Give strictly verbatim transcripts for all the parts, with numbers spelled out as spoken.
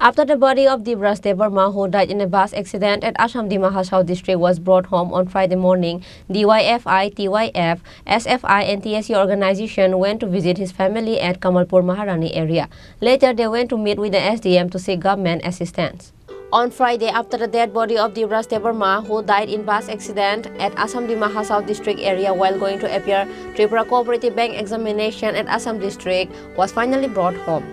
After the body of Dibraj Debbarma, who died in a bus accident at Assam Dima Hasao district, was brought home on Friday morning, D Y F I, T Y F, S F I, and T S U organization went to visit his family at Kamalpur Maharani area. Later, they went to meet with the S D M to seek government assistance. On Friday, after the dead body of Dibraj Debbarma, who died in bus accident at Assam Dima Hasao district area while going to appear Tripura Cooperative Bank examination at Assam district, was finally brought home.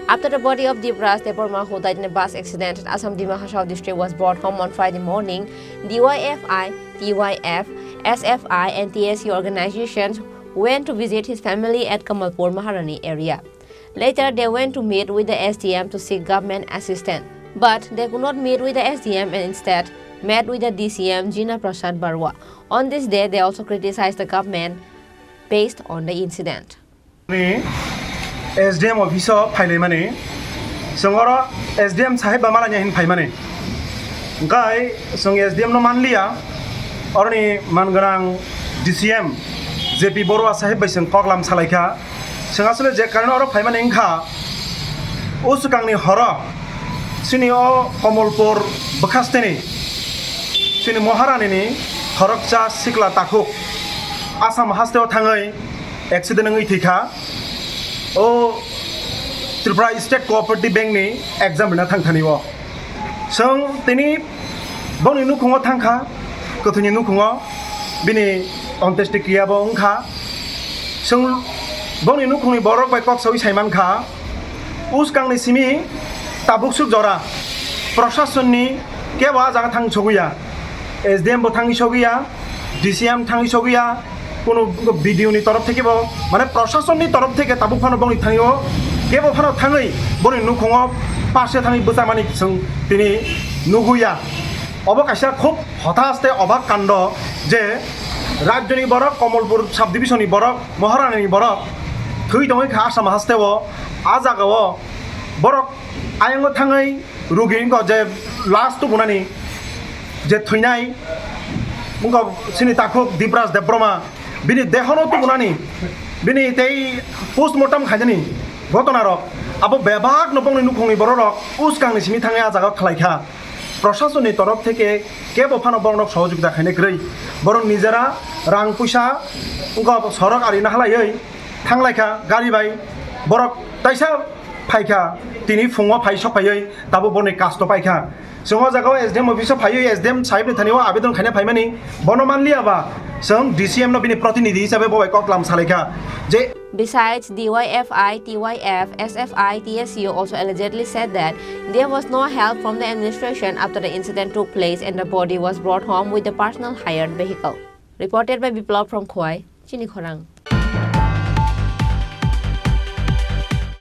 After the body of Dibraj Debbarma, who died in a bus accident at Assam Dima Hasao district, was brought home on Friday morning, D Y F I, T Y F, S F I, and T S U organizations went to visit his family at Kamalpur Maharani area. Later, they went to meet with the S D M to seek government assistance. But they could not meet with the S D M and instead met with the D C M Jina Prasad Barua. On this day, they also criticized the government based on the incident. Ni S D M office o phailaimani, chwng oro S D M sahib ba malanya hin phaimani. Hwnkhe chwng S D M no manliya, oroni mangwnang D C M J P Borua sahib bai chwng koklam salaikha. Chwng aswk je karone oro phaimani wngkha, o swkangni horo chini o Komolpur bwkhasteni chini Moharanini khoroksa sikla takhuk Assam hasteo thangwi accident wngwi thwikha. O Tripura State Cooperative Bank ni exam rina thangthani o. Chwng tini bongni nukhungo thangkha, kwthwini nukhungo bini antyesti kriya bo wngkha. Chwng bongni nukhungni borok bai kok sawi saimankha, uskangni simi tabuksuk jora prosasonni kebo a jaga thang sogwiya, S D M bo thangwi sogwiya, D C M thangwi sogwiya, kunu B D O ni torof theke bo, mane prosasonni torof theke tabuk phano bongni thangwi o, kebo phano thangwi boni nukhungo passe thangwi bwchamani chwng tini nugwiya. Obo kaisa khub hotas tei obak kando je rajyoni borok, Komolpur sub division ni borok, Moharani ni borok thwi tongwi kha Assam hasteo, a jagao borok ayango thangwi rugi wngkha je last tubunani je thwinai wngkha chini takhuk Dipraj Debbarma, bini dehono tubunani, bini tei postmortem khainani ghotonarok abo bebak no bongni nukhungni bororok uskangni simi thangwi a jagao khlaikha. Prosasonni torof theke kebo phano borokno sohojogita khainai kwrwi. Borok nijera rang puisa wngkha sorok ari nahalaiwi thanglaikha gari bai. Borok taisa phaikha, tini phungo phai sok phaiwi tabuk borokni kasto paikha. Chwng o jaga o S D M office o phaiwi S D M sahib ni thani o abedon khaina phaimani, bono manliya ba chwng D C M no bini protinidhi hisabe bo bai koklam salaikha je Besides, D Y F I, T Y F, S F I, T S U also allegedly said that there was no help from the administration after the incident took place and the body was brought home with the personal hired vehicle. Reported by Biplab from Khowai, Chini Khorang.